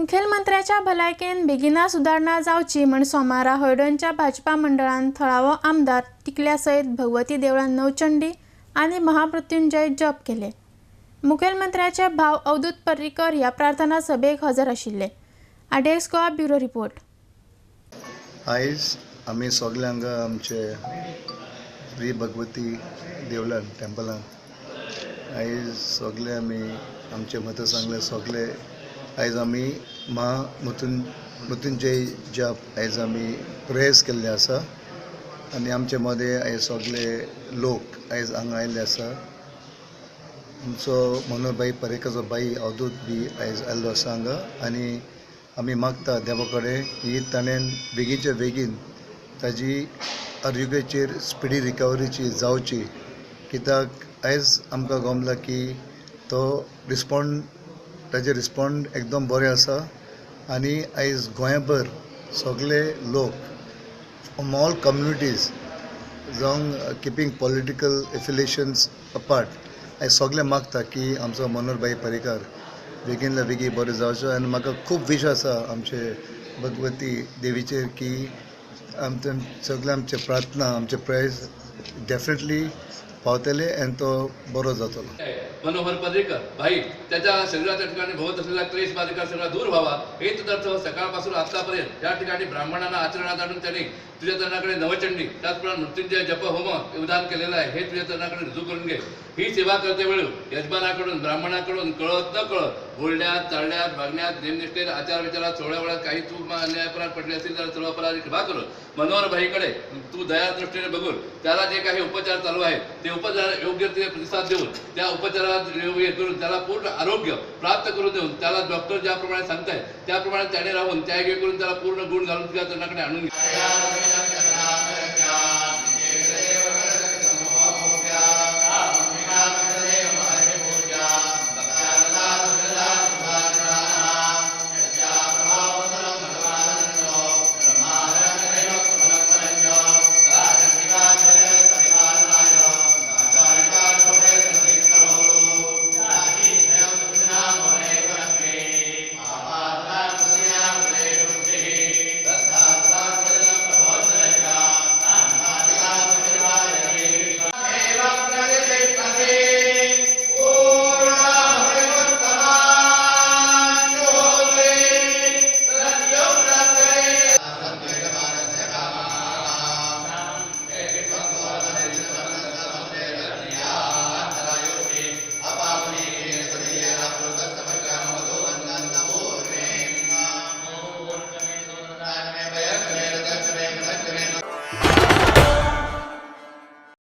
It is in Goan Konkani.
मुखेलमंत्र्याच्या भलायकेन बेगिना सुदारणा जावची म्हण सोमारा हळदणच्या भाजपा मंडळान थळावो आमदार टिकल्या सयत भगवती देवळान नवचंडी आनी महामृत्युंजय जप केले. मुखेलमंत्र्याचे भाव अवधूत पर्रीकर ह्या प्रार्थना सभेक हजर आशिल्ले. आडेक्स गोवा ब्युरो रिपोर्ट. आयज आमी सगळे हांगा आमचे श्री भगवती देवळान टेम्पलान आयज सगळे आमी आमचे मतां सांगले सगळे आयज आमी महामृत्युंजय जप आयज आमी प्रेयर्स केल्ले आसा आनी आमचे मदें आयज सगळे लोक आयज हांगा आयिल्ले आसा. आमचो मनोहर भाई पर्रीकाचो भाई अवधूत बी आयज आयिल्लो आसा हांगा आनी आमी मागता देवा कडेन की ताणें बेगीनच्या बेगीन ताजी आरोग्याचेर स्पिडी रिकवरीची जावची, कित्याक आयज आमकां गमला की तो रिस्पोंड ताजे रिस्पोंड एकदम बरें आसा आनी आयज गोंयभर सगळे लोक फ्रॉम ऑल कम्युनिटीज जावं किपींग पॉलिटिकल एफिलिएशन्स अपार्ट आयज सगळे मागता की आमचो मनोहर भाई पर्रीकार बेगीनल्या बेगीन बरें जावचो. आनी म्हाका खूब विश आसा आमचे भगवती देवीचेर की आमचे सगळे आमचे प्रार्थना आमचे प्रेयर्स डेफिनेटली पावतले आनी तो बरो जातलो. मनोहर पर्रीकर भाई त्याच्या शरीराच्या ठिकाणी भोवत असलेला क्लेश बाधिका सगळा दूर व्हावा हे तदर्थ सकाळपासून आतापर्यंत या ठिकाणी ब्राह्मणांना आचरणात आणून त्यांनी तुझ्या चरणाकडे नवचंडी त्याचप्रमाणे मृत्युंजय जप होम विधान केलेलं आहे, हे तुझ्या चरणाकडे रुजू करून घे. ही सेवा करते वेळी यजमानाकडून ब्राह्मणाकडून कळत न कळत बोलण्यात चालण्यात वागण्यात नेमनिष्ठेत आचार विचारात सोहळ्यावेळात काही चूक अन्यायपराध पडले असतील तर सर्व अपराध कृपा करून मनोहर भाईकडे तू दया दृष्टीने बघून त्याला जे काही उपचार चालू आहेत ते उपचार योग्य ते प्रतिसाद देऊन त्या उपचारात योग्य करून त्याला पूर्ण आरोग्य प्राप्त करून देऊन त्याला डॉक्टर ज्याप्रमाणे सांगतायत त्याप्रमाणे त्याने राहून त्याग करून त्याला पूर्ण गुण घालून तुझ्या चरणाकडे आणून घे.